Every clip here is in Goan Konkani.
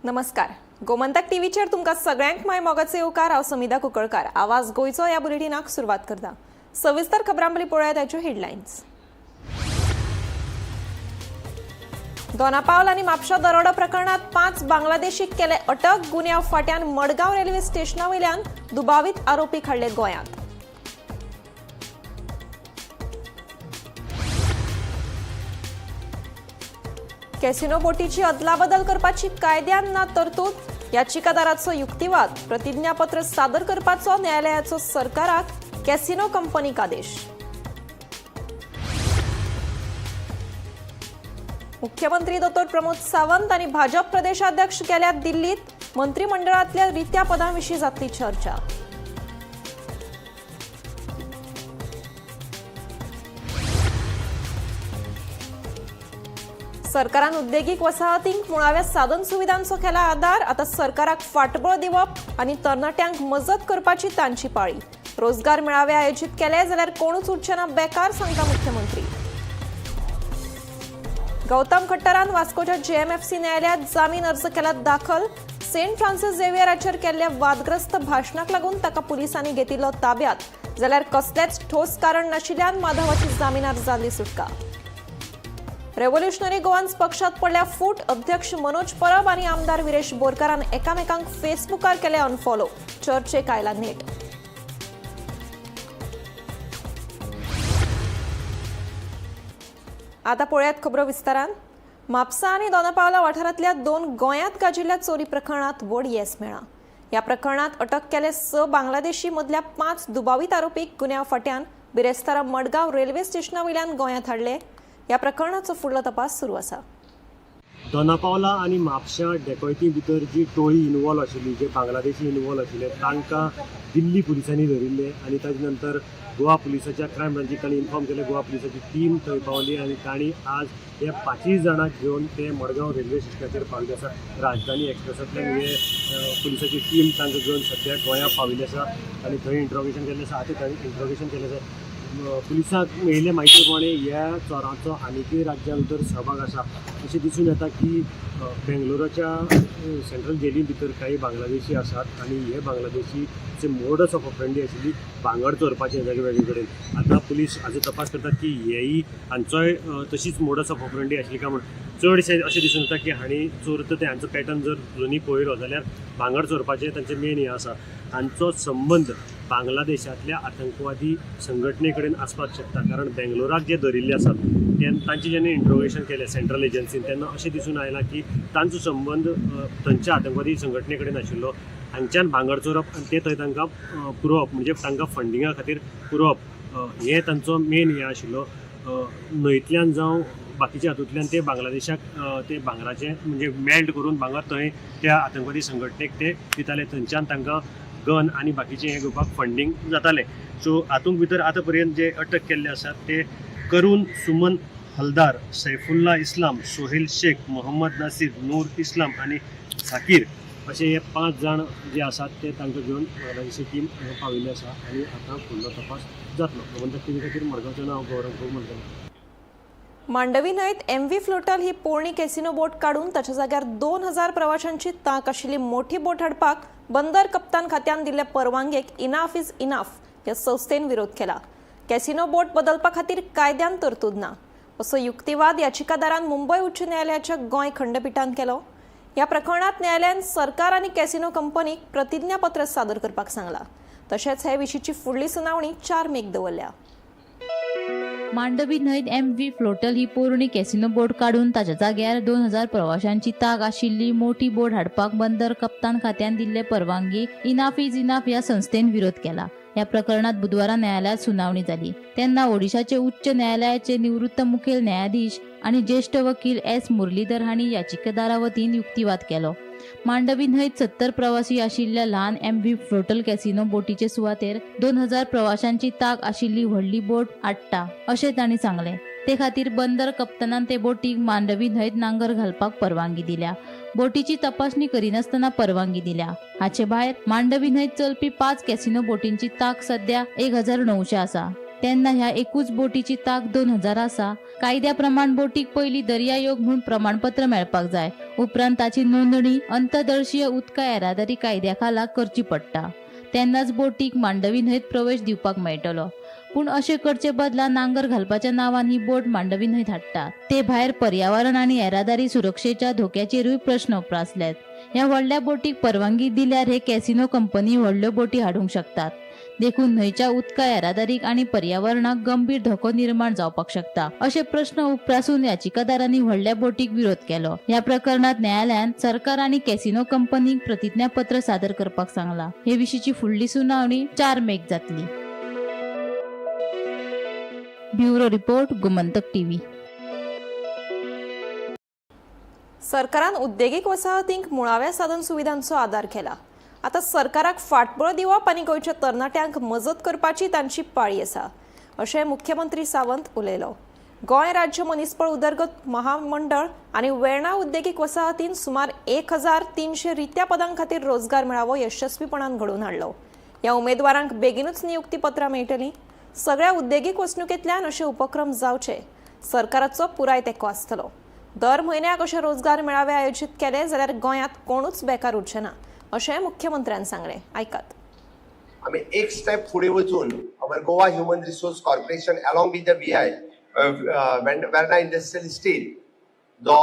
नमस्कार, गोमंतक टीव्हीचेर तुमकां सगळ्यांक माय मोगाचे येवकार. हांव समिधा कुंकळकार. आवाज गोंयचो ह्या बुलेटिनाक सुरवात करता. सविस्तर खबरां पयलीं पळोवया ताच्यो हेडलायन्स. दोनापावल आनी म्हापशा दरोडो प्रकरणात 5 बांगलादेशीक केले अटक. गुन्यांव फाट्यान मडगांव रेल्वे स्टेशना वयल्यान दुबावीत आरोपी हाडले गोंयांत. कॅसिनो बोटीची अदलाबदल करपाची कायद्यान ना तरतूद. याचिकादाराचो युक्तिवाद. प्रतिज्ञापत्र सादर करपाचो न्यायालयाचो सरकाराक कॅसिनो कंपनीक आदेश. मुख्यमंत्री दोतोर प्रमोद सावंत आनी भाजप प्रदेशाध्यक्ष गेल्यात दिल्लीत. मंत्रिमंडळांतल्या रित्या पदांविशीं जातली चर्चा. सरकारान उद्देगीक वसाहतींक मुळाव्या साधन सुविधांचो केला आदार. आता सरकाराक फाटबळ दिवप आनी तरणाट्यांक मजत करपाची तांची पाळी. रोजगार मेळावे आयोजीत केले जाल्यार कोणूच उरचे ना बेकार, सांगता मुख्यमंत्री. गौतम खट्टरान वास्कोच्या जेएमएफसी न्यायालयात जामीन अर्ज केला दाखल. सेंट फ्रान्सिस झेवियराचेर केल्ल्या वादग्रस्त भाशणाक लागून ताका पुलिसांनी घेतिल्लो ताब्यात. जाल्यार कसलेंच ठोस कारण नाशिल्ल्यान माधवाची जामिनार जाल्ली सुटका. रेव्होल्युशनरी गोवन्स पक्षात पडल्या फूट. अध्यक्ष मनोज परब आनी आमदार विरेश बोरकारान एकामेकांक फेसबुकार केले अनफॉलो. चर्चेक आयला नेट. आता पळयात खबरो विस्तारान. म्हापसा आनी दोनापावला वाठारांतल्या 2 गोंयांत गाजिल्ल्या चोरी प्रकरणात व्हड येस मेळ्ळां. ह्या प्रकरणात अटक केले 6 बांगलादेशी मदल्या 5 दुबावीत आरोपीक गुन्यांव फाट्यान बिरेस्तारा मडगांव रेल्वे स्टेशना वयल्यान गोंयांत हाडले. ह्या प्रकरणाचो फुडलो तपास सुरू आसा. दोनापावला आनी म्हापश्यां डेकोयती भितर जी टोळी इन्वॉल्व आशिल्ली, जे बांगलादेशी इन्वॉल्व आशिल्ले, तांकां दिल्ली पुलिसांनी धरिल्ले आनी ताजे नंतर गोवा पुलिसाच्या क्रायम ब्रांचीक तांणी इन्फॉर्म केलें. गोवा पुलिसाची टीम थंय पावली आनी तांणी आज हे 5 जाणांक घेवन ते मडगांव रेल्वे स्टेशनाचेर पाविल्ले आसा. राजधानी एक्सप्रेसांतल्यान हे पुलिसाची टीम तांकां घेवन सद्या गोंया पाविल्ली आसा आनी थंय इंट्रोगेशन केल्लें आसा. आतां तांणी इंट्रोगेशन केलें आसा. पुलिसांक मेळिल्ले म्हायती प्रमाणे ह्या चोरांचो आनीकय राज्या भितर सहभाग आसा अशें दिसून येता की बेंगलोराच्या सेंट्रल जेली भितर काही बांगलादेशी आसात आनी हे बांगलादेशीचे मोडस ऑफ ऑपरेंडी आशिल्ली भांगर चोरपाचें वेगळे कडेन. आतां पुलीस हाजो तपास करतात की हेयी हांचोय तशीच मोडस ऑफ ऑपरेंडी आशिल्ली काय म्हूण. चडशें अशें दिसून येता की हांणी चोरता ते हांचो पॅटर्न जर दोनी पळयलो जाल्यार भांगर चोरपाचें तांचें मेन हें आसा. हांचो संबंद बांगलादेशांतल्या आतंकवादी संघटने कडेन आसपाक शकता, कारण बेंगलोराक जे धरिल्ले आसात तांचें जेन्ना इंट्रोगेशन केलें सेंट्रल एजन्सीन तेन्ना अशें दिसून आयलां की तांचो संबंद थंयच्या आतंकवादी संघटने कडेन आशिल्लो. हांगच्यान भांगर चोरप आनी तें थंय तांकां पुरोवप, म्हणजे तांकां फंडिंगा खातीर पुरोवप, हें तांचो मेन हें आशिल्लो. न्हंयतल्यान जावं बाकीच्या हातूंतल्यान ते बांगलादेशाक ते भांगराचें म्हणजे मेल्ट करून भांगर थंय त्या आतंकवादी संघटनेक ते दिताले. थंयच्यान तांकां गन आनी बाकीचें हें घेवपाक फंडींग जातालें. सो हातूंत भितर आतां पर्यंत जे अटक केल्ले आसात ते करून सुमन हलदार, सैफुल्ला इस्लाम, सोहेल शेख, मोहम्मद नासीर, नूर इस्लाम आनी झाकीर अशे हे 5 जाण जे आसात ते तांकां घेवन बांगलादेशी टीम पाविल्ली आसा आनी आतां फुडलो तपास जातलो. गोमंतक टीव्ही खातीर मडगांवचें नांव गौरव गोमंतक. मांडवी न्हंयत एमव्ही फ्लोटल ही पोरणी कॅसिनो बोट काडून ताच्या जाग्यार 2000 प्रवाशांची तांक आशिल्ली मोठी बोट हाडपाक बंदर कप्तान खात्यान दिल्ले परवानगेक इनाफ is enough ह्या संस्थेन विरोध केला. कॅसिनो बोट बदलपा खातीर कायद्यान तरतूद ना असो युक्तिवाद याचिकादारान मुंबय उच्च न्यायालयाच्या गोंय खंडपिठान केलो. ह्या प्रकरणात न्यायालयान सरकार आनी कॅसिनो कंपनीक प्रतिज्ञापत्र सादर करपाक सांगला. तशेंच हे विशींची फुडली सुनावणी 4 मेक दवरल्या. मांडवी न्हंयत एमव्ही फ्लोटल ही पोरणी कॅसिनो बोट काडून ताच्या जाग्यार 2000 प्रवाशांची ताक आशिल्ली मोठी बोट हाडपाक बंदर कप्तान खात्यान दिल्ले परवानगेक इनाफ is enough ह्या संस्थेन विरोध केला. ह्या प्रकरणात बुधवारा न्यायालयात सुनावणी जाली तेन्ना ओडिशाचे उच्च न्यायालयाचे निवृत्त मुखेल न्यायाधीश आनी ज्येश्ठ वकील एस मुरलीधर हांणी याचिकादारा वतीन युक्तिवाद केलो. मांडवी न्हंयत 70 प्रवासी आशिल्ल्या ल्हान एमव्ही फ्लोटल कॅसिनो बोटीचे सुवातेर 2000 प्रवाशांची ताक आशिल्ली व्हडली बोट हाडटा अशें तांणी सांगलें. ते खातीर बंदर कप्तानान ते बोटीक मांडवी न्हंयत नांगर घालपाक परवानगी दिल्या. बोटीची तपासणी करिनासतना परवानगी दिल्या. हाचे भायर मांडवी न्हंयत चलपी 5 कॅसिनो बोटींची ताक सध्या 1900 आसा, तेन्ना ह्या एकूच बोटीची ताक 2000 आसा. कायद्या प्रमाण बोटीक पयली दर्या योग म्हूण प्रमाणपत्र मेळपाक जाय. उपरांत ताची नोंदणी अंतर्देशीय उदका येरादारी कायद्या खाला करची पडटा. तेन्नाच बोटीक मांडवी न्हंयत प्रवेश दिवपाक मेळटलो. पूण अशें करचे बदला नांगर घालपाच्या नांवान ही बोट मांडवी न्हंयत हाडटा. ते भायर पर्यावरण आनी येरादारी सुरक्षेच्या धोक्याचेरूय प्रश्न उप्रासल्यात. ह्या व्हडल्या बोटीक परवानगी दिल्यार हे कॅसिनो कंपनी व्हडल्यो बोटी हाडूंक शकतात. देखून न्हंयच्या उदका येरादारीक आनी पर्यावरणाक गंभीर धोको निर्माण जावपाक शकता, अशे प्रश्न उप्रासून याचिकादारांनी व्हडल्या बोटीक विरोध केलो. ह्या प्रकरणात न्यायालयान सरकार आनी कॅसिनो कंपनीक प्रतिज्ञापत्र सादर करपाक सांगला. हे विशींची फुडली सुनावणी 4 मेक जातली. Bureau report, Gomantak TV. सरकारान उद्देगीक वसाहतींक मुळाव्या साधन सुविधांचो आदार केला. आतां सरकाराक फाटबळ दिवप आनी गोंयच्या तरणाट्यांक मजत करपाची तांची पाळी आसा, अशें मुख्यमंत्री सावंत उलयलो. गोंय राज्य मनीसबळ उदरगत महामंडळ आनी वेर्णा उद्देगीक वसाहतीन सुमार 1300 रित्या पदां खातीर रोजगार मेळावो यशस्वीपणान घडोवन हाडलो. ह्या उमेदवारांक बेगीनूच नियुक्ती पत्रां मेळटलीं. सगळ्या उद्देगीक वसणुकेंतल्यान अशे उपक्रम जावचे, सरकाराचो पुराय तेंको आसतलो. दर म्हयन्याक अशे रोजगार मेळावे आयोजीत केले जाल्यार गोंयांत कोणूच बेकार उरचे ना, अशें मुख्यमंत्र्यान सांगलें. आयकात. आमी एक स्टेप फुडें वचून our Goa Human Resource Corporation along with the VI Verna Industrial Estate जो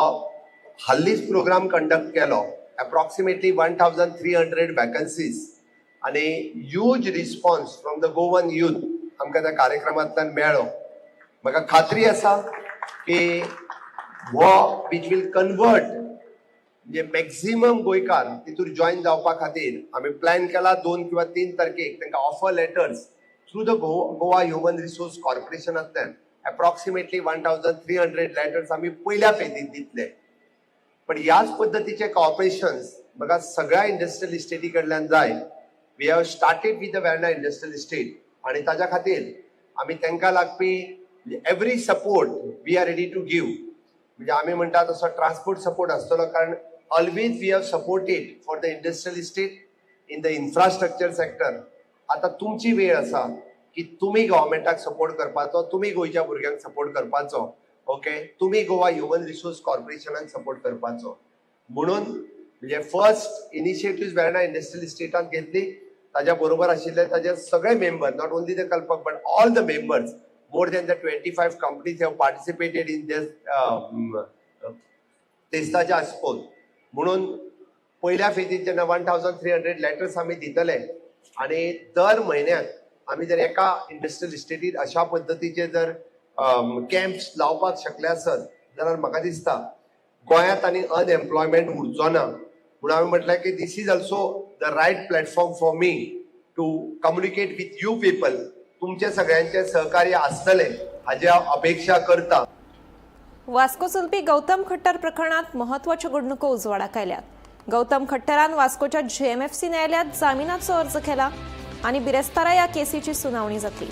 हाल्लीच प्रोग्राम कंडक्ट केलो, approximately 1300 vacancies आनी huge response from the Goan youth आमकां त्या कार्यक्रमांतल्यान मेळ्ळो. म्हाका खात्री आसा की हो which will convert, म्हणजे मॅक्झिमम गोंयकार तितूर जॉयन जावपा खातीर आमी प्लॅन केला. 2 किंवा 3 तारखेक तांकां offer letters through the Goa Human Resource कॉर्पोरेशनांतल्यान approximately 1300 letters आमी पयल्या फेजीत दितले. पण ह्याच पद्दतीचे कॉर्पोरेशन्स म्हाका सगळ्या इंडस्ट्रियल इस्टेटी कडल्यान जाय. We have started with the Verna Industrial Estate आनी ताज्या खातीर आमी तांकां लागपी every support we are ready to give. म्हणजे आमी म्हणटा तसो ट्रान्सपोर्ट सपोर्ट आसतलो, कारण always we have supported for the industrial estate in the infrastructure sector. आतां तुमची वेळ आसा की तुमी गव्हर्मेंटाक सपोर्ट करपाचो, तुमी गोंयच्या भुरग्यांक सपोर्ट करपाचो, ओके, तुमी गोवा ह्युमन रिसोर्स कॉर्पोरेशनाक सपोर्ट करपाचो. म्हणून म्हणजे फर्स्ट इनिशिएटीव वेर्णा इंडस्ट्रियल इस्टेटान घेतली. ताज्या बरोबर आशिल्ले ताजे सगळे member, not only the Kalpak but all the members, more than the 25 companies have participated in this तेस्ताच्या आस्पोत. म्हणून पयल्या फेजीत जेन्ना 1300 letters आमी दितले आनी दर म्हयन्याक आमी जर एका इंडस्ट्रियल इस्टेटीत अशा पद्दतीचे जर कॅम्प्स लावपाक शकले आसत जाल्यार म्हाका दिसता गोंयांत आनी अनएम्प्लॉयमेंट उरचो ना. म्हणून हांवें म्हटलें की this is also the right platform for me to communicate with you people. तुमचे सगळ्यांचे सहकार्य आसतलें हाजी हांव अपेक्षा करता. वास्को चलपी गौतम खट्टर प्रकरणात महत्वाच्यो घडणुको उजवाडाक आयल्यात. गौतम खट्टरान वास्कोच्या जेएमएफसी न्यायालयात जामिनाचो अर्ज केला आनी बिरेस्तारा ह्या केसीची सुनावणी जातली.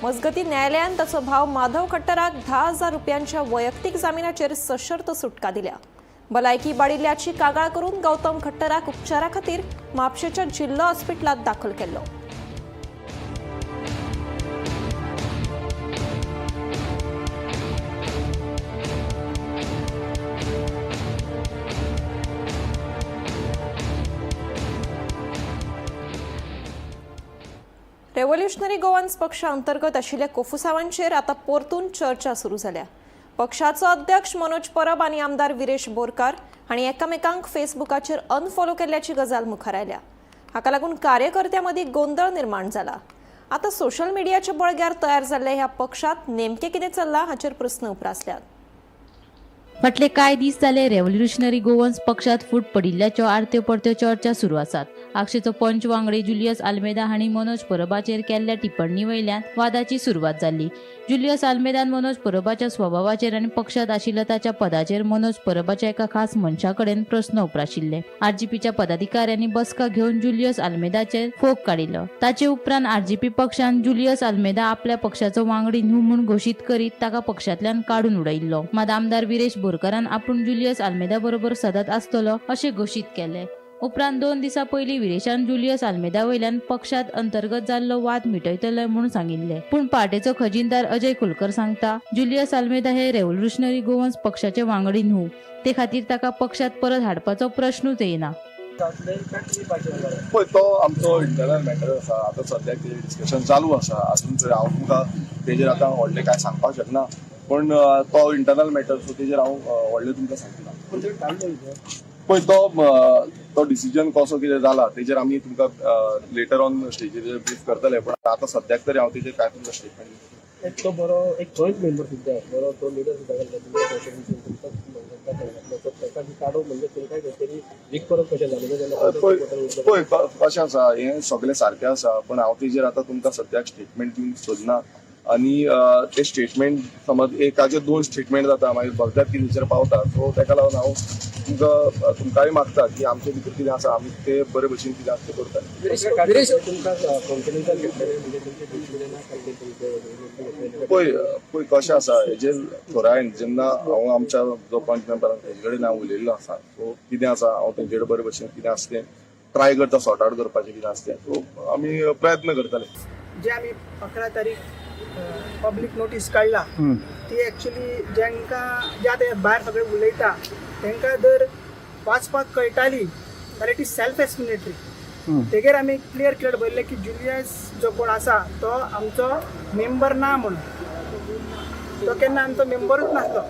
मजगती, न्यायालयान ताचो भाव माधव खट्टराक 10,000 रुपयांच्या वैयक्तीक जामिनाचेर सशर्त सुटका दिल्या. भलायकी बाडिल्ल्याची कागाळ करून गौतम खट्टराक उपचारा खातीर म्हापशेच्या जिल्लो हॉस्पिटलांत दाखल केल्लो. रेव्होल्युशनरी गोवन्स पक्षा अंतर्गत आशिल्ल्या कोफुसावांचेर आतां परतून चर्चा सुरू जाल्या. पक्षाचो अध्यक्ष मनोज परब आनी आमदार विरेश बोरकार हांणी एकामेकांक फेसबुकाचेर अनफॉलो केल्ल्याची गजाल मुखार आयल्या. हाका लागून कार्यकर्त्यां मदीं गोंदळ निर्माण जाला. आतां सोशल मिडियाच्या बळग्यार तयार जाल्ल्या ह्या पक्षात नेमकें कितें चल्लां हाचेर प्रस्न उप्रासल्यात. फाटले कांय दीस जाले रेव्होल्युशनरी गोवन्स पक्षात फूट पडिल्ल्याच्यो आरत्यो परत्यो चर्चा सुरू आसात. आगशेचो पंच वांगडी जुलियस आल्मेदा हांणी मनोज परबाचेर केल्ल्या टिप्पणी वयल्यान वादाची सुरवात जाल्ली. जुलियस आल्मेदान मनोज परबाच्या स्वभावाचेर आनी पक्षात आशिल्ल्या ताच्या पदाचेर मनोज परबाच्या एका खास मनशा कडेन प्रस्न उप्राशिल्ले. आरजीपीच्या पदाधिकाऱ्यांनी बसका घेवन जुलियस आल्मेदाचेर फोग काडिल्लो. ताचे उपरांत आरजीपी पक्षान जुलियस आल्मेदा आपल्या पक्षाचो वांगडी न्हू म्हूण घोशीत करीत ताका पक्षांतल्यान काडून उडयिल्लो. मात आमदार विरेश बोरकारान आपूण जुलियस आल्मेदा बरोबर सदांच आसतलो अशें घोशीत केलें. उपरांत 2 दिसां पयलीं विरेशान जुलियस आल्मेदा वयल्यान पक्षांत अंतर्गत जाल्लो वाद मिटयतले म्हूण सांगिल्लें. पूण पार्टेचो खजिनदार अजय खोलकर सांगता, जुलियस आल्मेदा हे रेव्होल्युशनरी गोवन्स पक्षाचे वांगडी न्हू, ते खातीर ताका पक्षांत परत हाडपाचो प्रश्नूच येना. पळय, तो आमचो इंटरनल मॅटर आसा. आतां सद्याक तेजेर डिस्कशन चालू आसा. अजून तरी हांव तुमकां तेजेर आतां व्हडलें कांय सांगपाक शकना, पूण तो इंटरनल मॅटर, सो तेजेर हांव व्हडलें तुमकां सांगना. पळय, तो डिसिजन कसो कितें जाला तेजेर आमी तुमकां लेटर ऑन स्टेजीर ब्रीफ करतले, पूण आतां सद्याक तरी हांव तेजेर कांय तुमकां स्टेटमेंट. तो बरो एक थंयच मेंबर सुद्दां, बरो तो लिडर सुद्दां काडू म्हणजे तुमकां खंय वीक परत कशें जालें? पळय कशें आसा, हें सगळें सारकें आसा, पूण हांव तेजेर आतां तुमकां सद्याक स्टेटमेंट दिवंक सोदना. आनी ते स्टेटमेंट समज एकाचे 2 स्टेटमेंट जाता, मागीर भगतात कितेंचेर पावता. सो तेका लागून हांव तुमकांय मागता की आमचे भितर कितें आसा आमी ते बरे भशेन कितें आसा तें करता. पळय पळय कशें आसा हेजेर थोरायन जेन्ना हांव आमच्या जो पंच मेंबर आसा तेजे कडेन हांव उलयल्लो आसा. सो कितें आसा हांव तेंचे कडेन बरे भशेन कितें आसा तें ट्राय करता सॉर्ट आवट करपाचें कितें आसा तें. सो आमी प्रयत्न करतले. जे आमी 11 तारीख पब्लीक नोटीस काडला ती एक्चुली जेंकां जे आतां भायर सगळे उलयता तांकां जर वाचपाक कळटाली जाल्यार it is self explanatory. तेगेर आमी क्लियर क्लियर बरयलें की जुलियस जो कोण आसा तो आमचो मेंबर ना म्हणून, तो केन्ना आमचो मेंबरूच नासलो,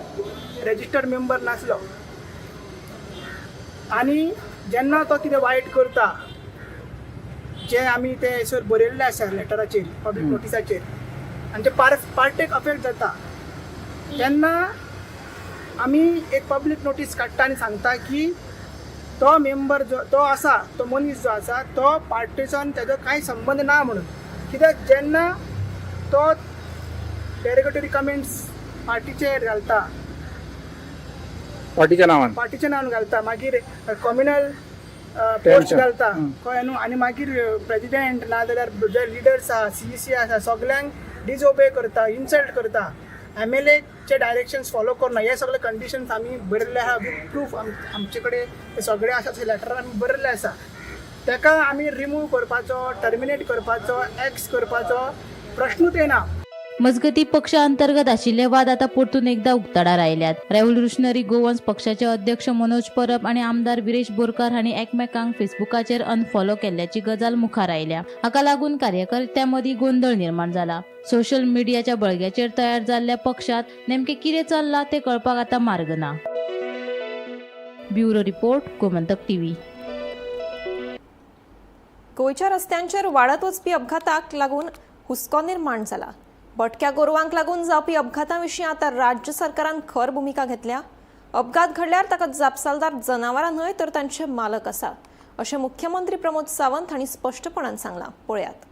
रेजिस्टर्ड मेंबर नासलो. आनी जेन्ना तो कितें वायट करता जे आमी ते सर बरयल्ले आसा लेटराचेर, पब्लीक नोटिसाचेर, आनी ते पार्टेक अफेक्ट जाता तेन्ना आमी एक पब्लीक नोटीस काडटा आनी सांगता की तो मेंबर जो तो आसा, तो मनीस जो आसा तो पार्टेच्यान तेजो कांय संबंद ना म्हणून. कित्याक जेन्ना तो डेरोगेटरी कमेंट्स पार्टीचेर घालता, पार्टीच्या नावान, पार्टीच्या नांवान घालता, मागीर कॉम्युनल पोस्ट घालता, कळ्ळें न्हू. आनी मागीर प्रेजिडेंट ना जाल्यार जे लिडर्स आसा, सीईसी आसा, सगल्यांक डिजओबे करता, इन्सल्ट करता, एमएलएचे डायरेक्शन्स फॉलो करना. हे सगळे कंडिशन्स आमी बरयल्ले आसा विथ प्रूफ. आमचे कडेन ते सगळे आसा, ते लेटर आमी बरयल्ले आसा. ताका आमी रिमूव करपाचो, टर्मिनेट करपाचो, एक्स करपाचो प्रश्नूच येना. मजगती पक्षा अंतर्गत आशिल्ले वाद आता परतून एकदा उक्ताडार आयल्यात. रेव्होल्युशनरी गोवन्स पक्षाचे अध्यक्ष मनोज परब आनी आमदार विरेश बोरकार हांणी एकमेकांक फेसबुकाचेर अनफॉलो केल्ल्याची गजाल मुखार आयल्या. हाका लागून कार्यकर्त्यां मदीं गोंदळ निर्माण जाला. सोशल मिडियाच्या बळग्याचेर तयार जाल्ल्या पक्षात नेमकें कितें चल्लां तें कळपाक आतां मार्ग ना. Bureau report, Gomantak TV. गोंयच्या रस्त्यांचेर वाडत वचपी अपघाताक लागून हुस्को निर्माण जाला. भटक्या गोरवांक लागून जावपी अपघातां विशीं आतां राज्य सरकारान खर भुमिका घेतल्या. अपघात घडल्यार ताका जापसालदार जनावरां न्हय तर तांचे मालक आसा, अशें मुख्यमंत्री प्रमोद सावंत हांणी स्पश्टपणान सांगलां. पळयात.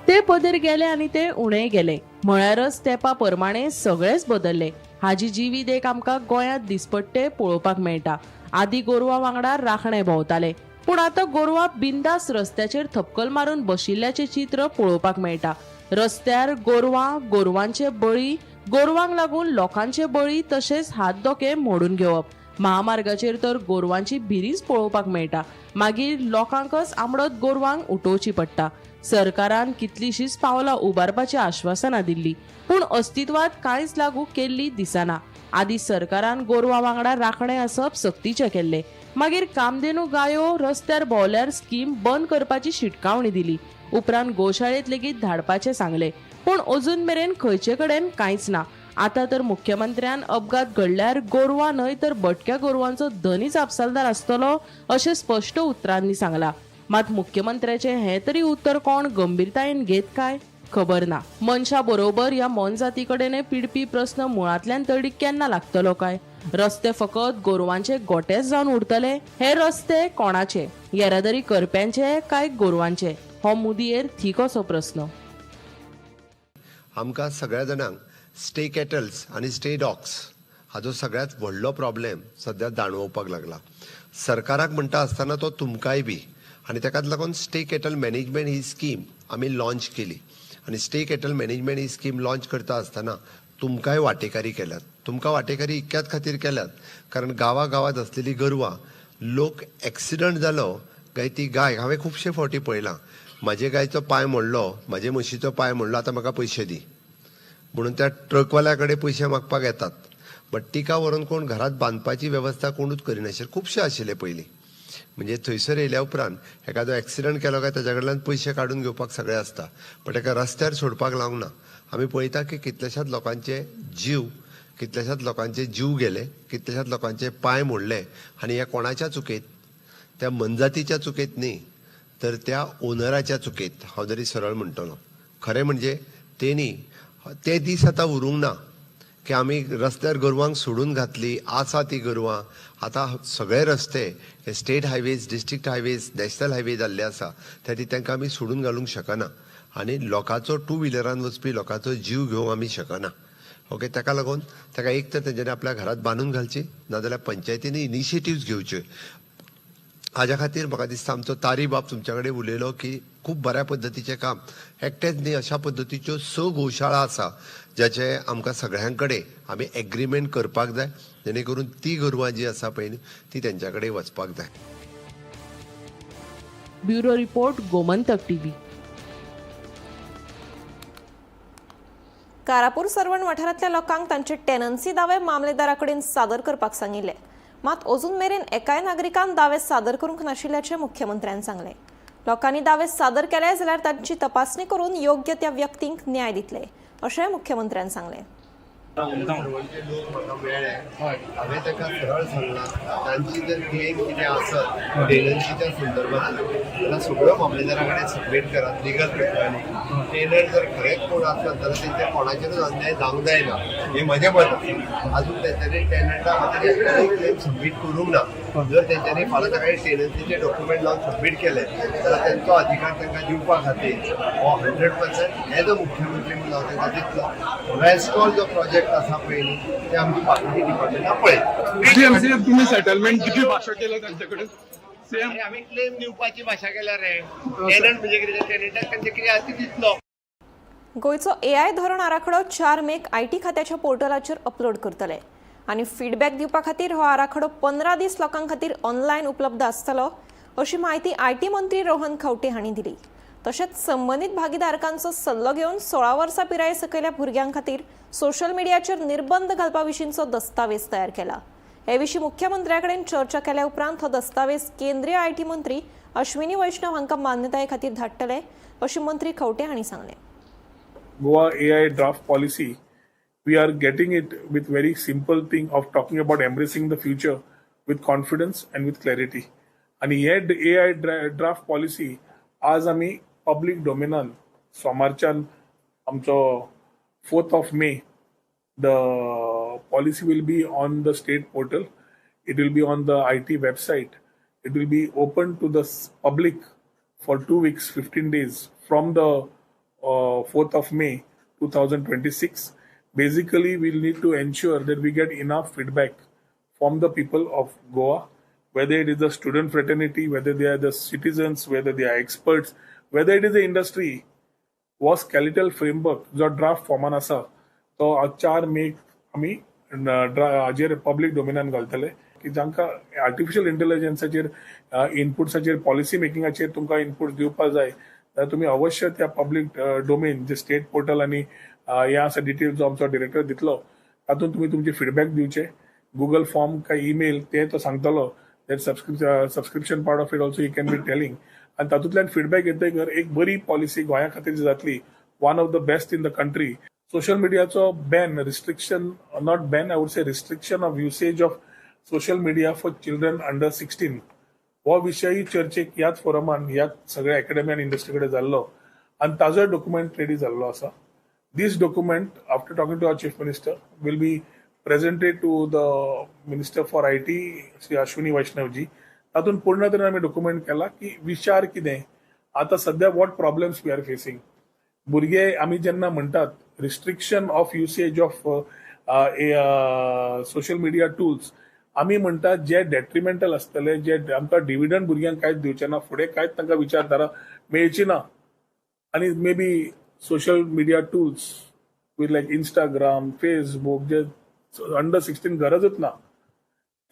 ते पदर गेले आनी ते उणें गेले म्हळ्यारच तेपा परमाणे सगळेच बदल्ले. हाजी जिवी देख आमकां गोंयांत दिसपट्टे पळोवपाक मेळटा. आदी गोरवां वांगडा राखणे भोंवताले, पूण आतां गोरवां बिंदास रस्त्याचेर थपकल मारून बशिल्ल्याचें चित्र पळोवपाक मेळटा. रस्त्यार गोरवां, गोरवांचे बळी, गोरवांक लागून लोकांचे बळी, तशेंच हात दोके मोडून घेवप. महामार्गाचेर तर गोरवांची भिरीच पळोवपाक मेळटा. मागीर लोकांकच आमडत गोरवांक उठोवची पडटा. सरकारान कितलीशीच पावलां उबारपाची आश्वासनां दिल्ली, पूण अस्तित्वात कांयच लागू केल्ली दिसना. आदी सरकारान गोरवां वांगडा राखणे आसप सक्तीचें केल्लें, मागीर कामधेनू गायो रस्त्यार भोंवल्यार स्कीम बंद करपाची शिटकावणी दिली, उपरांत गोशाळेंत लेगीत धाडपाचें सांगलें, पूण अजून मेरेन खंयचे कडेन कांयच ना. आतां तर मुख्यमंत्र्यान अपघात घडल्यार गोरवां न्हय तर भटक्या गोरवांचो धनी जापसालदार आसतलो अशें स्पश्ट उतरांनी सांगलां. मात मुख्यमंत्र्याचें हें तरी उत्तर कोण गंभीरतायेन घेत काय खबर ना. मनशा बरोबर ह्या मोनजाती कडेनय पिडपी प्रस्न मुळांतल्यान तडीक केन्ना लागतलो काय? रस्ते फकत गोरवांचे गोटेच जावन उरतले? हे रस्ते कोणाचे? येरादारी करप्यांचे काय गोरवांचे? हो मुदयेर थीक असो प्रस्न. आमकां सगळ्या जाणांक स्टे कॅटल्स आनी स्टे डॉग्स हाजो सगळ्यांत व्हडलो प्रॉब्लेम सद्या जाणवपाक लागला. सरकाराक म्हणटा आसतना तो तुमकांय बी, आनी ताकाच लागून स्टे कॅटल मॅनेजमेंट ही स्कीम आमी लॉन्च केली. आनी स्टे कॅटल मॅनेजमेंट ही स्कीम लॉन्च करता आसतना तुमकांय वांटेकारी केल्यात. तुमकां वांटेकारी इतक्याच खातीर केल्यात कारण गांवा गांवांत आसलेली गोरवां, लोक एक्सिडंट जालो काय ती गाय, हांवें खुबशे फावटी पळयलां, म्हाजे गायचो पांय मोडलो, म्हाजे म्हशीचो पांय मोडलो, आतां म्हाका पयशे दी म्हणून त्या ट्रकवाल्या कडेन पयशे मागपाक येतात. बट तिका व्हरून कोण घरात बांदपाची वेवस्था कोणूच करिनाशिल्ले, खुबशे आशिल्ले पयलीं. म्हणजे थंयसर येयल्या उपरांत एखादो एक्सिडंट केलो काय ताच्या कडल्यान पयशे काडून घेवपाक सगळें आसता, बट ताका रस्त्यार सोडपाक लावंक ना. आमी पळयता की कितल्याशाच लोकांचे जीव, कितल्याशाच लोकांचे जीव गेले, कितल्याशाच लोकांचे पांय मोडले. आनी ह्या कोणाच्या चुकेत? त्या मनजातीच्या चुकेत न्ही, तर त्या ओनराच्या चुकेत, हांव जरी सरळ म्हणटलो. खरें म्हणजे तेणी ते दीस आतां उरूंक ना की आमी रस्त्यार गोरवांक सोडून घातली आसा ती गोरवां. आतां सगळे रस्ते हे state highways, district highways, national highway जाल्ले आसा. त्या खातीर तांकां आमी सोडून घालूंक शकना आनी लोकांचो, टू व्हिलरान वचपी लोकांचो जीव घेवंक आमी शकना. ओके, ताका लागून ताका एक तर तेंच्यांनी आपल्या घरात बांदून घालची, नाजाल्यार पंचायतींनी इनिशिएटिव्स घेवच्यो. हाज्या खातीर म्हाका दिसता आमचो तारी बाब तुमच्या कडेन उलयलो की खूब बऱ्या पद्दतीचें काम, एकटेच न्ही, अशा पद्दतीच्यो स गोशाळा आसा ज्याचे आमकां सगळ्यां कडेन आमी एग्रीमेंट करपाक जाय, जेणे करून ती गोरवां जी आसा पळय न्ही, ती तेंच्या कडेन वचपाक जाय. Bureau report, Gomantak TV. Karapur Sarvan वाठारांतल्या लोकांक तांचे टेनन्सी दावे मामलेदारा कडेन सादर करपाक सांगिल्ले. मात अजून मेरेन एकाय नागरिकान दावे सादर करूंक नाशिल्ल्याचें मुख्यमंत्र्यान सांगलें. लोकांनी दावे सादर केले जाल्यार तांची तपासणी करून योग्य त्या व्यक्तींक न्याय दितले, अशें मुख्यमंत्र्यान सांगलें. सर्वणचे लोक म्हाका मेळ्ळे. हांवें ताका सरळ सांगलां, तांची जर क्लेम कितें आसत टेनन्सीच्या संदर्भात जाल्यार सगळ्यो मामलेदारा कडेन सबमीट करात लिगल पेपरांनी. टेनंट जर खरेंच कोण आसत जाल्यार तेंच्या कोणाचेरूच अन्याय जावंक जायना, हें म्हजें मत आसा. अजून तेंच्यांनी टेनंटा खातीर एकट्यानूय क्लेम सबमीट करूंक ना. जर तेंच्यांनी फाल्यां सकाळी टेनन्सीचे डॉक्युमेंट लावन सबमीट केले जाल्यार तेंचो अधिकार तांकां दिवपा खातीर हो 100% एज अ मुख्यमंत्री म्हणून हांव तांकां दितलो. वेस्टॉल जो प्रोजेक्ट आसा पळय न्ही, ते आमची बाकीची डिपार्टमेंटां पळयत. तुम्ही सेटलमेंट किती भाषा केलं त्यांच्याकडे सेम? अरे, आमी क्लेम दिवपाची भाशा केल्या रे. टेनंट म्हणजे कितें? टेनंटाक तेंचे कितें आसा ती दितलो. गोंयचो एआय धोरण आराखडो 4 मेक IT खात्याच्या पोर्टलाचेर अपलोड करतले आनी फिडबॅक दिवपा खातीर हो आराखडो 15 दीस लोकां खातीर ऑनलायन उपलब्ध आसतलो, अशी म्हायती IT मंत्री रोहन खंवटे हांणी दिली. तशेंच संबंदीत भागीदारकांचो सल्लो घेवन 16 वर्सां पिराये सकयल्या भुरग्यां खातीर सोशल मिडियाचेर निर्बंध घालपा विशींचो दस्तावेज तयार केला. हे विशीं मुख्यमंत्र्या कडेन चर्चा केल्या उपरांत हो दस्तावेज केंद्रीय IT मंत्री अश्विनी वैष्णव हांकां मान्यताये खातीर धाडटले, अशें मंत्री खंवटे हांणी सांगलें. Goa AI draft policy, we are getting it with very simple thing of talking about embracing the future with confidence and with clarity. आणि हे एआय ड्राफ्ट पॉलिसी आज आमी पब्लीक डोमेनान सोमारच्यान आमचो 4th of May, the policy will be on the state portal, it will be on the IT website, it will be open to the public for 2 weeks, 15 days from the 4th of May 2026. Basically, we'll need to ensure that we get enough feedback from the people of Goa, whether it is the student fraternity, whether they are the citizens, whether they are experts, whether it is the industry. हो स्केलेटल फ्रेमवर्क जो ड्राफ्ट फॉर्मान आसा, तो 4 मेक आमी हाजेर पब्लीक डोमेनान घालतले की जांकां आर्टिफिशियल इंटेलिजन्साचेर इनपुट्साचेर, पॉलिसी मेकिंगाचेर तुमकां इनपुट्स दिवपाक जाय जाल्यार तुमी अवश्य त्या पब्लीक डोमेन जे स्टेट पोर्टल आनी हें आसा, डिटेल्स जो आमचो डिरेक्टर दितलो, तातूंत तुमी तुमचे फिडबॅक दिवचे. गुगल फॉर्म काय ईमेल ते तो सांगतलो, that subscription part of it also you can be telling. आनी तातूंतल्यान फिडबॅक येतकर एक बरी पॉलिसी गोंया खातीर जी जातली, one of the best in the country. Social मिडियाचो ban, restriction, not ban, I would say restriction of usage of social media for children under 16, हो विशयी चर्चेक ह्याच फोरमान, ह्याच सगळ्या अकॅडमी आनी इंडस्ट्री कडेन जाल्लो आनी ताजोय डॉक्युमेंट रेडी जाल्लो आसा. This document, after talking to our Chief Minister, will be presented to the Minister for IT, Shri Ashwini वैष्णवजी. तातूंत पूर्ण तरेन आमी डॉक्युमेंट केला की विचार कितें आतां सद्या, what problems we are facing. भुरगे आमी जेन्ना म्हणटात restriction of usage of social media tools आमी म्हणटात जे डेट्रिमेंटल आसतले, जे आमकां डिविडंड भुरग्यांक कांयच दिवचे ना, फुडें कांयच तांकां विचारधारा मेळची ना. आनी maybe social media tools with like Instagram, Facebook, J under 16 गरजच ना,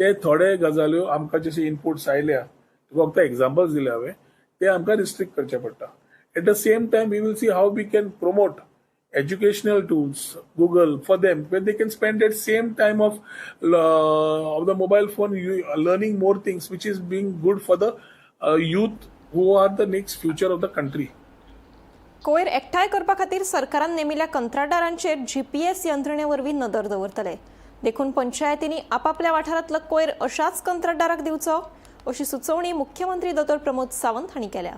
ते थोडे गजाल्यो आमकां जशे इनपुट्स आयल्या, तुका फक्त एग्जाम्पल्स दिले हांवें, ते आमकां रिस्ट्रिक्ट करचे पडटा. At the same time we will see how we can promote educational tools, Google for them, where they can spend that same time of the mobile phone learning more things, which is being good for the youth who are the next future of the country. कोयर एकठांय करपा खातीर सरकारान नेमिल्ल्या कंत्राटदारांचेर जीपीएस यंत्रणे वरवीं नदर दवरतले. देखून पंचायतींनी आपापल्या वाठारांतलो कोयर अशाच कंत्राटदाराक दिवचो अशी सुचोवणी मुख्यमंत्री दोतोर प्रमोद सावंत हांणी केल्या.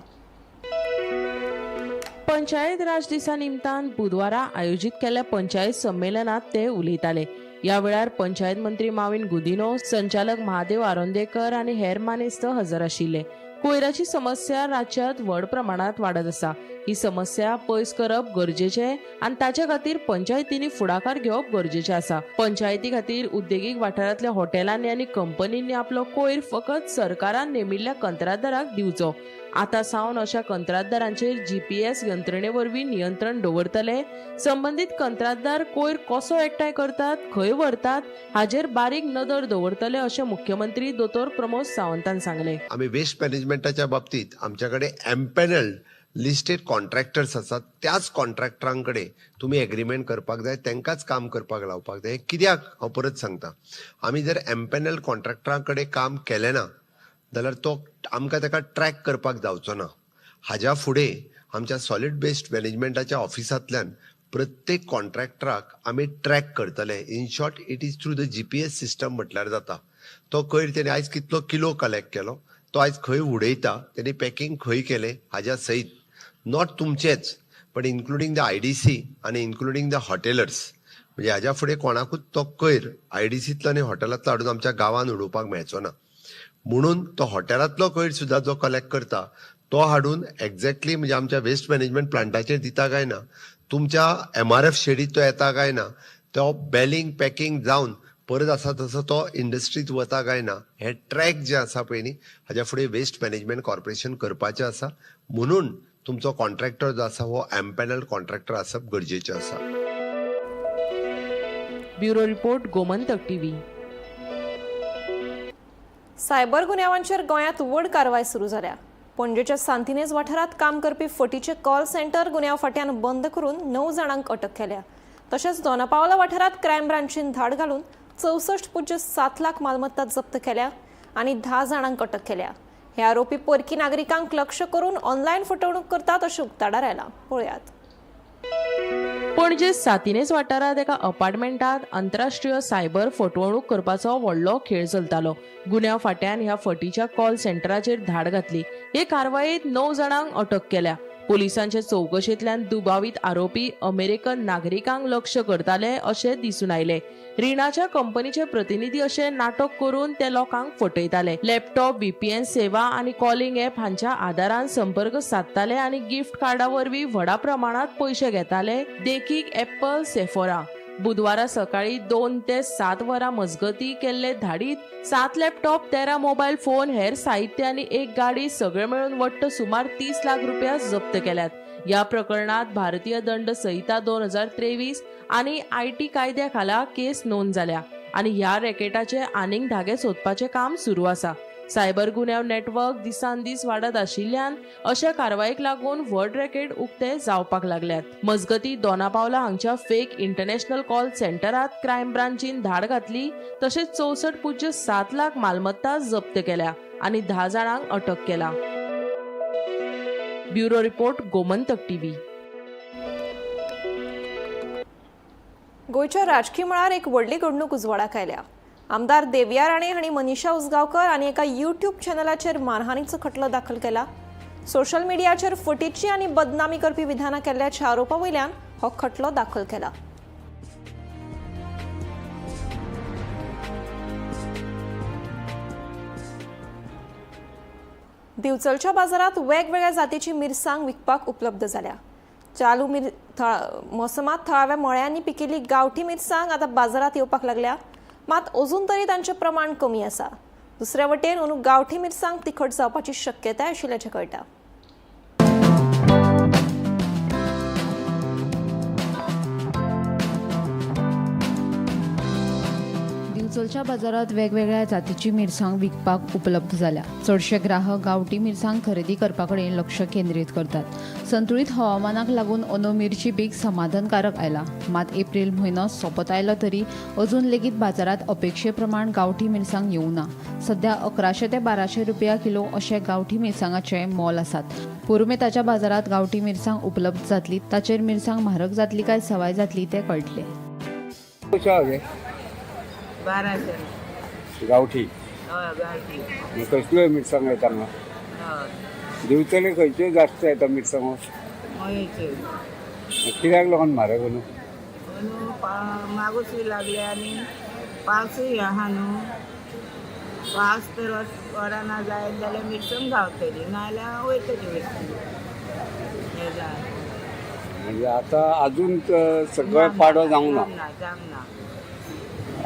पंचायत राज दिसा निमतान बुधवारा आयोजीत केल्ल्या पंचायत संमेलनात ते उलयताले. ह्या वेळार पंचायत मंत्री माविन गुदिनो, संचालक महादेव आरोंदेकर आनी हेर मानेस्त हजर आशिल्ले. कोयराची समस्या राज्यात व्हड प्रमाणात वाडत आसा. ही समस्या पयस करप गरजेचें आनी ताचे खातीर पंचायतींनी फुडाकार घेवप गरजेचें आसा. पंचायती खातीर उद्देगीक वाठारांतल्या हॉटेलांनी आनी कंपनींनी आपलो कोयर फकत सरकारान नेमिल्ल्या कंत्राटदाराक दिवचो. आतां सावन अशा कंत्राटदारांचेर जीपीएस यंत्रणे वरवीं नियंत्रण दवरतले. संबंदीत कंत्राटदार कोयर कसो एकठांय करतात, खंय व्हरतात हाजेर बारीक नदर दवरतले अशें मुख्यमंत्री दोतोर प्रमोद सावंतान सांगलें. आमी वेस्ट मॅनेजमेंटाच्या बाबतीत आमच्या कडेन एम्पॅनल्ड लिस्टेड कॉन्ट्रॅक्टर्स आसात, त्याच कॉन्ट्रॅक्टरां कडेन तुमी एग्रीमेंट करपाक जाय, तांकांच काम करपाक लावपाक जाय. कित्याक हांव परत सांगता, आमी जर एम्पॅनल कॉन्ट्रॅक्टरां कडेन काम केलें ना जाल्यार तो आमकां ताका ट्रॅक करपाक जावचो ना. हाज्या फुडें आमच्या सॉलीड वेस्ट मॅनेजमेंटाच्या ऑफिसांतल्यान प्रत्येक कॉन्ट्रॅक्टराक आमी ट्रॅक करतले. In short, it is through the GPS system म्हटल्यार जाता. तो कोयर तेणी आयज कितलो किलो कलेक्ट केलो, तो आयज खंय उडयता, तेणी पॅकिंग खंय केलें, हाज्या सयत not तुमचेच पण इन्क्लुडींग the IDC आनी इन्क्लुडींग the हॉटेलर्स. म्हणजे हाज्या फुडें कोणाकूच तो कोयर आयडीसींतलो आनी हॉटेलांतलो हाडून आमच्या गांवांत उडोवपाक मेळचो ना. म्हणून तो हॉटेलांतलो कोयर सुद्दां जो कलेक्ट करता तो हाडून एक्झॅक्टली म्हणजे आमच्या वेस्ट मॅनेजमेंट प्लांटाचेर दिता काय ना, तुमच्या एमआरएफ शेडीत तो येता काय ना, तो बेलिंग पॅकिंग जावन परत आसा तसो तो इंडस्ट्रीत वता काय ना, हे ट्रॅक जे आसा पळय न्ही, हाज्या फुडें वेस्ट मॅनेजमेंट कॉर्पोरेशन करपाचें आसा. म्हणून तुमचो कॉन्ट्रॅक्टर जो आसा हो एम्पॅनल कॉन्ट्रॅक्टर आसप गरजेचें आसा. Bureau report, Gomantak TV. Cyber गुन्यांवांचेर गोंयांत व्हड कारवाय सुरू जाल्या. पणजेच्या सांतिनेज वाठारांत काम करपी फटीचे कॉल सेंटर गुन्यांव फाट्यान बंद करून 9 जाणांक अटक केल्या. तशेंच दोनापावला वाठारांत क्रायम ब्रांचीन धाड घालून 64.7 लाख मालमत्ता जप्त केल्या आनी 10 जाणांक अटक केल्या. हे आरोपी परकी नागरिकांक लक्ष करून ऑनलायन फटवणूक करतात अशें उक्ताडार आयलां. पळयात. पणजे सांतिनेज वाठारांत एका अपार्टमेंटात आंतरराष्ट्रीय सायबर फटवणूक करपाचो व्हडलो खेळ चलतालो. गुन्यांव फाट्यान ह्या फटीच्या कॉल सेंटराचेर धाड घातली. हे कारवायेंत 9 जाणांक अटक केल्या. पोलिसांचे चवकशेंतल्यान दुबावीत आरोपी अमेरिकन नागरिकांक लक्ष करताले अशें दिसून आयलें. रिणाच्या कंपनीचे प्रतिनिधी अशें नाटक करून ते लोकांक फटयताले. लॅपटॉप, व्हीपीएन सेवा आनी कॉलिंग ॲप हांच्या आदारान संपर्क सादताले आनी गिफ्ट कार्डा वरवीं व्हडा प्रमाणांत पयशे घेताले, देखीक ॲपल, सेफोरा. बुधवारा सकाळी 2 ते 7 वरां मजगती केल्ले धाडीत 7 लॅपटॉप, 13 मोबायल फोन, हेर साहित्य आनी एक गाडी सगळे मेळून वट्ट सुमार 30 लाख रुपया जप्त केल्यात. ह्या प्रकरणात भारतीय दंड संहिता 2023 आनी IT कायद्या खाला केस नोंद जाल्या आनी ह्या रॅकेटाचे आनीक धागे सोदपाचें काम सुरू आसा. सायबर गुन्यांव नेटवर्क दिसान दीस वाडत आशिल्ल्यान अशा कारवायेक लागून व्हड रॅकेट उक्ते जावपाक लागल्यात. मजगती दोनापावला हांगच्या फेक इंटरनॅशनल कॉल सेंटरात क्रायम ब्रांचीन धाड घातली. तशेंच 64.7 लाख मालमत्ता जप्त केल्या आनी 10 जाणांक अटक केला. Bureau report, Gomantak TV. गोंयच्या राजकी मळार एक व्हडली घडणूक उजवाडाक आयल्या. आमदार देविया राणे हांणी मनीषा उसगांवकर आनी एका यूट्यूब चॅनलाचेर मानहानीचो खटलो दाखल केला. सोशल मिडियाचेर फटीची आनी बदनामी करपी विधानां केल्ल्याच्या आरोपा वयल्यान हो खटलो दाखल केला. दिवचलच्या बाजारात वेगवेगळ्या जातीची मिरसांग विकपाक उपलब्ध जाल्या. चालू मिर मोसमात थळाव्या मळ्यांनी पिकिल्ली गांवठी मिरसांग आतां बाजारात येवपाक लागल्या, मात अजून तरी तांचें प्रमाण कमी आसा. दुसऱ्या वटेन अंदू गांवठी मिरसांग तिखट जावपाची शक्यताय आशिल्ल्याचें कळटा. दिवचलच्या बाजारात वेगवेगळ्या जातीची मिरसांग विकपाक उपलब्ध जाल्या. चडशे ग्राहक गांवठी मिरसांग खरेदी करपा कडेन लक्ष केंद्रीत करतात. संतुळीत हवामानाक लागून अंदू मिरची पीक समाधानकारक आयला. मात एप्रील म्हयनो सोंपत आयलो तरी अजून लेगीत बाजारात अपेक्षे प्रमाण गांवठी मिरसांग येवंक ना. सध्या 1100 ते 1200 रुपया किलो अशे गांवठी मिरसांगाचे मोल आसात. पुरुमेताच्या बाजारात गांवठी मिरसांग उपलब्ध जातली, ताचेर मिरसांग म्हारग जातली काय सवाय जातली तें कळटलें. 1200. गावठी. हय, गावठी. कसल्यो मिरसांग येता हांगा? हय. दिवचले खंयच्यो जास्त येता मिरसांगो? मयेच्यो. कित्याक लागून म्हारग न्हू? न्हू मागूसूय लागले आनी पावसूय आहा न्हू. पावस तर वडाना जायत जाल्यार मिरसांग गावतली, नाजाल्यार वयतली मिरसांग हें जाय. म्हणजे आतां अजून सगळें पाडो जावंक ना. ना, जावंक ना.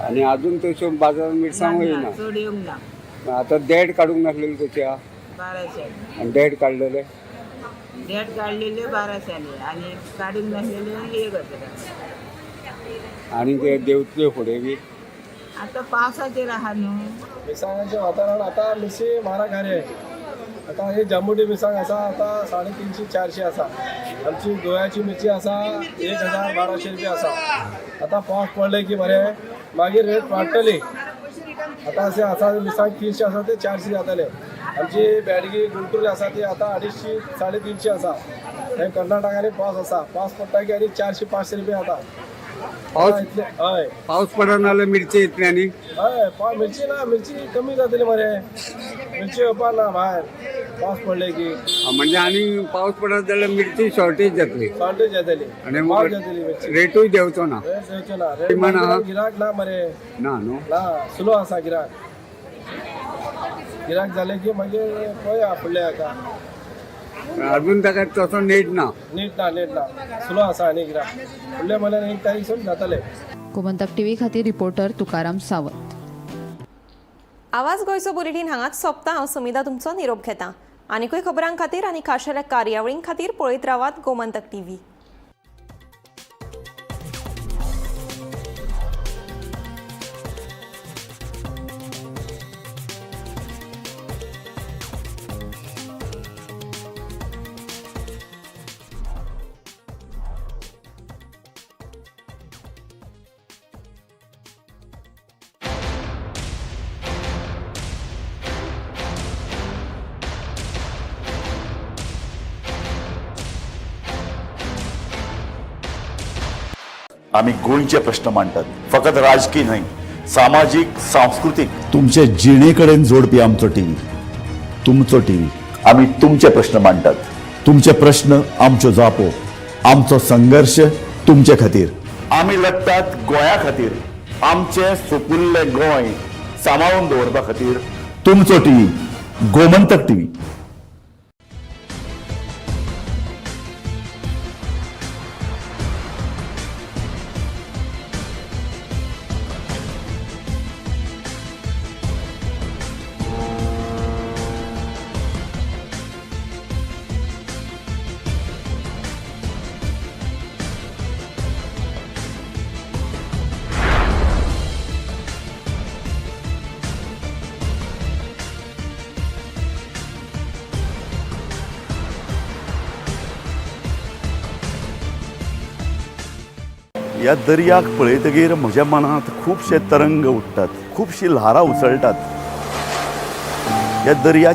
आनी अजून तश्यो बाजारात मिरसांगो येयना. चड येवंक ना. आतां देड काडूंक नासलेली कशी आहा? 1200. आनी देड काडलेले? देड काडलेले 1200 आनी काडूंक नासलेले 1000. आनी ते देंवतल्यो फुडें बी? आतां पावसाचेर आहा न्हू. मिरसांगाचें वातावरण आतां मिरची म्हारग आहे. आता हे जांबुटी मिरसांग आसा आतां 350 400 आसा. आमची गोव्याची मिरची आसा 1000 1200 रुपया आसा. आतां पावस पडले की बरें मागीर रेट वाडटली. आतां अशें आसा मिरसांग 300 आसा ते 400 जातले. आमची बेडगी गुंटूर आसा ती आतां 250 350 आसा. हे कर्नाटकांनी पावस आसा, पावस पडटा की आनी 400 500 रुपया जाता. पावस हय, पावस पडना जाल्यार मिरची येतली आनी? हय, मिरची ना, मिरची कमी जातली मरे. मिरची येवपा ना भायर पावस पडले की. म्हणजे आनी पावस पडत जाल्यार मिरची शॉर्टेज जातली. शॉर्टेज जातली आनी पावस जातली मिरची. रेटूय देंवचो ना. रेट देंवचो ना. रेट गिराक ना मरे. ना न्हू, ना, स्लो आसा गिराक. गिराक जाले की मागीर पळया फुडले हाका. अजून ताका तसो नेट ना. नीट ना, नेट ना, स्लो आसा आनी गिराक. फुडल्या म्हयन्यान 1 तारीख सून जातले. गोमंतक टीव्ही खातीर रिपोर्टर तुकाराम सावंत. आवाज गोंयचो बुलेटीन हांगाच सोंपता. हांव समिधा तुमचो निरोप घेता. आनीकूय खबरां खातीर आनी खाशेल्या कार्यावळीं खातीर पळयत रावात गोमंतक टीव्ही. आम्ही गोंयचे प्रश्न मांडटात, फकत राजकीय न्हय, सामाजीक, सांस्कृतीक, तुमचे जिणे कडेन जोडपी आमचो टीव्ही, तुमचो टीव्ही. आम्ही तुमचे प्रश्न मांडटात, तुमचे प्रश्न आमच्यो जापो, आमचो संघर्श तुमचे खातीर. आमी लढटात गोंया खातीर, आमचें सुपुल्लें गोंय सांबाळून दवरपा खातीर. तुमचो टीव्ही, गोमंतक टीव्ही. ह्या दर्याक पळयतगीर म्हज्या मनांत खुबशे तरंग उठ्ठात, खुबशीं ल्हारां उसळटात. ह्या दर्याच्या